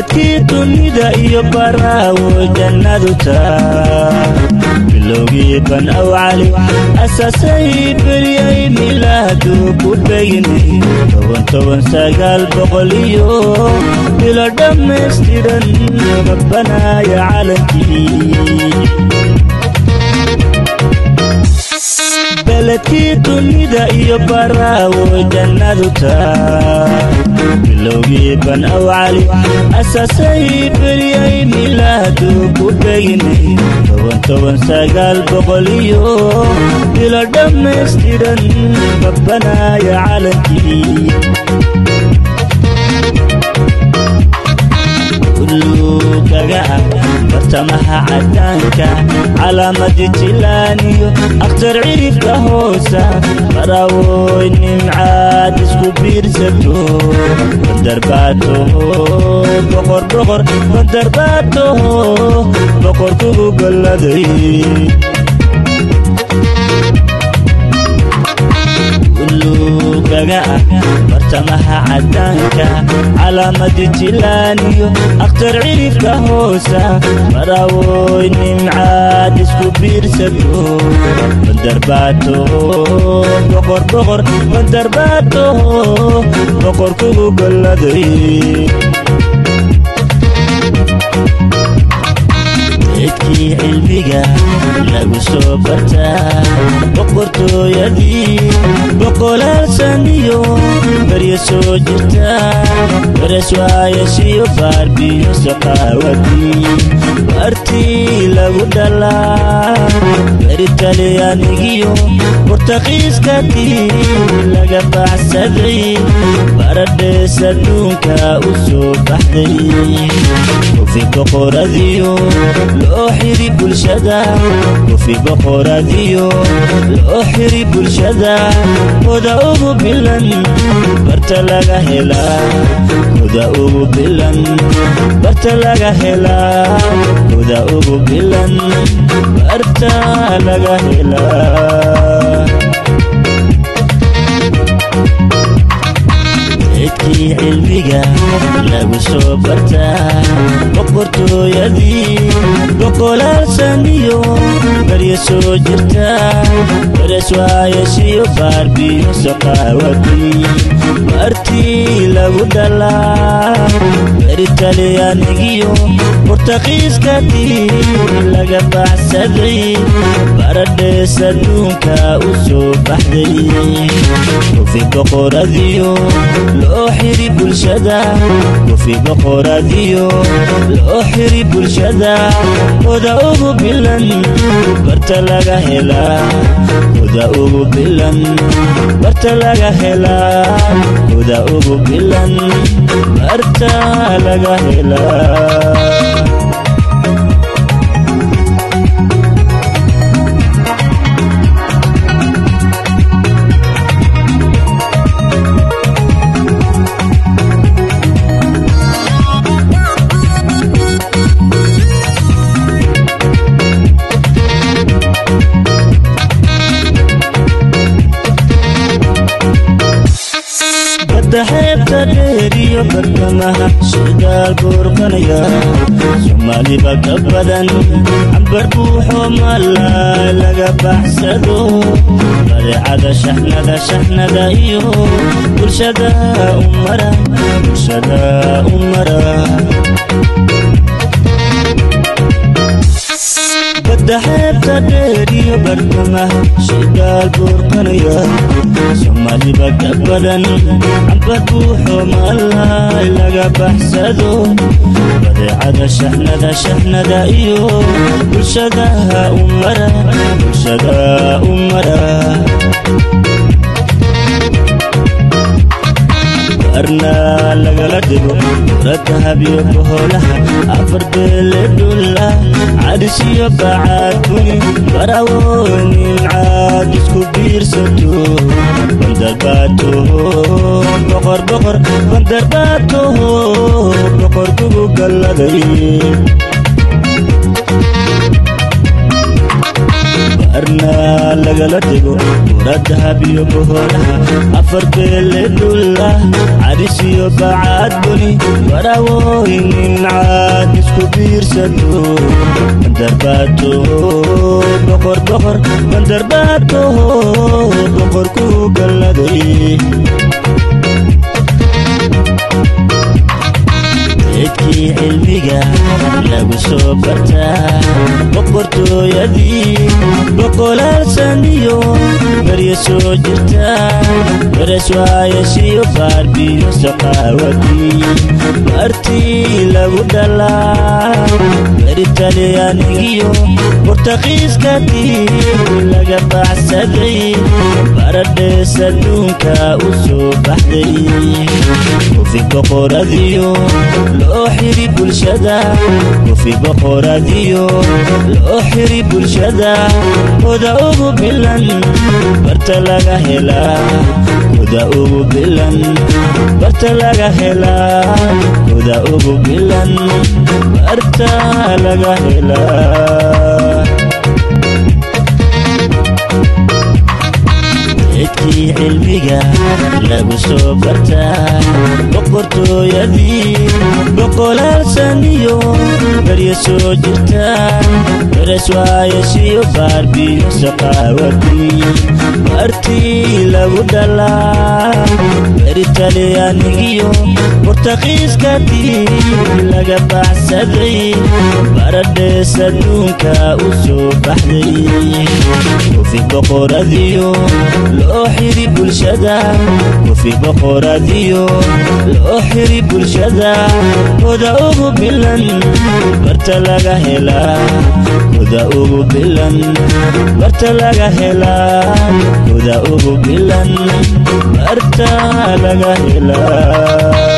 Beledkii dunida iyo baraawo jannadu taa bilowgii ban aw cali asaasay beriyay milaadu ku beginay 1910 iyo bilo dhammaystiran babbanaya calankii. Beledkii dunida iyo baraawo jannadu taa bilowgii ban aw cali asaasay beriyay milaadu ku beginay 1910 iyo bilo dhammaystiran babbanaya calankii. Kaga ah bartamaha cadaanka calaamadii jilaaniyo akhtar cirifka hoosa baraawoy nimcaad isku biirsato bandarbaatoho boqor boqor bandarbaatoho boqor kugu golladay. Kaga ah bartamaha cadaanka calaamadii jilaaniyo akhtar cirifka hoosa baraawoy nimcaad isku biirsato bandarbaatoho boqor boqor bandarbaatoho boqor kugu golladay. Beedkii cilmiga lagu soo bartaa boqortooyadii boqolaal saniyo barya soo jirta bareswaayashiyo baarbiyo saqaawadii bartii lagu dhalaa beri talyaanigiyo bortaqiiskatii laga baxsaday baradhees adduunka u soo baxday kofi boqoradiyo loo xiri bulshada kofi boqoradiyo loo xiri bulshada hoda ugu bilan barta laga helaa hoda ugu bilan barta laga helaa hoda ugu bilan barta laga helaa. Beedkii cilmiga lagu soo bartaa boqortooyadii boqolaal saniyo barya soo jirta bareswaayashiyo baarbiyo saqaawadii bartii lagu dhalaa beri talyaanigiyo bortaqiiskatii laga baxsaday baradhees adduunka u soo baxday kofi boqoradiyo loo xiri bulshada kofi boqoradiyo loo xiri bulshada hoda ugu bilan barta laga helaa hoda ugu bilan barta laga helaa hoda ugu bilan barta laga helaa. Badda xeebta dheer iyo bartamaha shidaal burqanaya Soomaaliba ka badan cambar buuxo malaa laga baxsado badeecada shaxnada shaxnada iyo bulshada u mara bulshada u mara. Badda xeebta dheer iyo bartamaha shidaal burqanaya Soomaaliba ka badan cambar buuxo malaa laga baxsado badeecada shaxnada shaxnada iyo bulshada u mara bulshada u mara. Arna lagala dhigo radahabiyo boholaha afar beele dhulla cadhisiyo bacaad buni barawoonin caad isku biirsato bandarbaatoho boqor boqor bandarbaatoho boqor kugu galladay. Arna lagala dhigo Buradahabiyo boholaha afar beele dhulla cadisiyo bacaad buni barawooynin caad isku biirsato bandarbaato boqor boqor bandarbaato boqor ku galladay. Geedkii cilmiga lagu soo bartaa boqortooyadii boqolaal saniyo barya soo jirta bereswaayashiyo baarbiyo saqaawadii bartii lagu dhalaa beri talyaanigiyo bortaqiiskadii laga baxsaday baradhees adduunka u soo baxday. Kofi boqoradiyo loo xiri bulshada, kofi boqoradiyo loo xiri bulshada hoda ugu bilan barta laga helaa, hoda ugu bilan barta laga helaa, hoda ugu bilan barta laga helaa. Geedkii cilmiga lagu soo bartaa boqortooyadii boqolaal saniyo barya soo jirta bereswaayashiyo baarbiyo saqaawadii bartii lagu dhalaa beri talyaanigiyo bortaqiiskadii laga baxsaday baradhees adduunka u soo baxday. Kofi boqoradiyo loo xiri bulshada, kofi boqoradiyo loo xiri bulshada hoda ugu bilan barta laga helaa, hoda ugu bilan barta laga helaa, hoda ugu bilan barta laga helaa.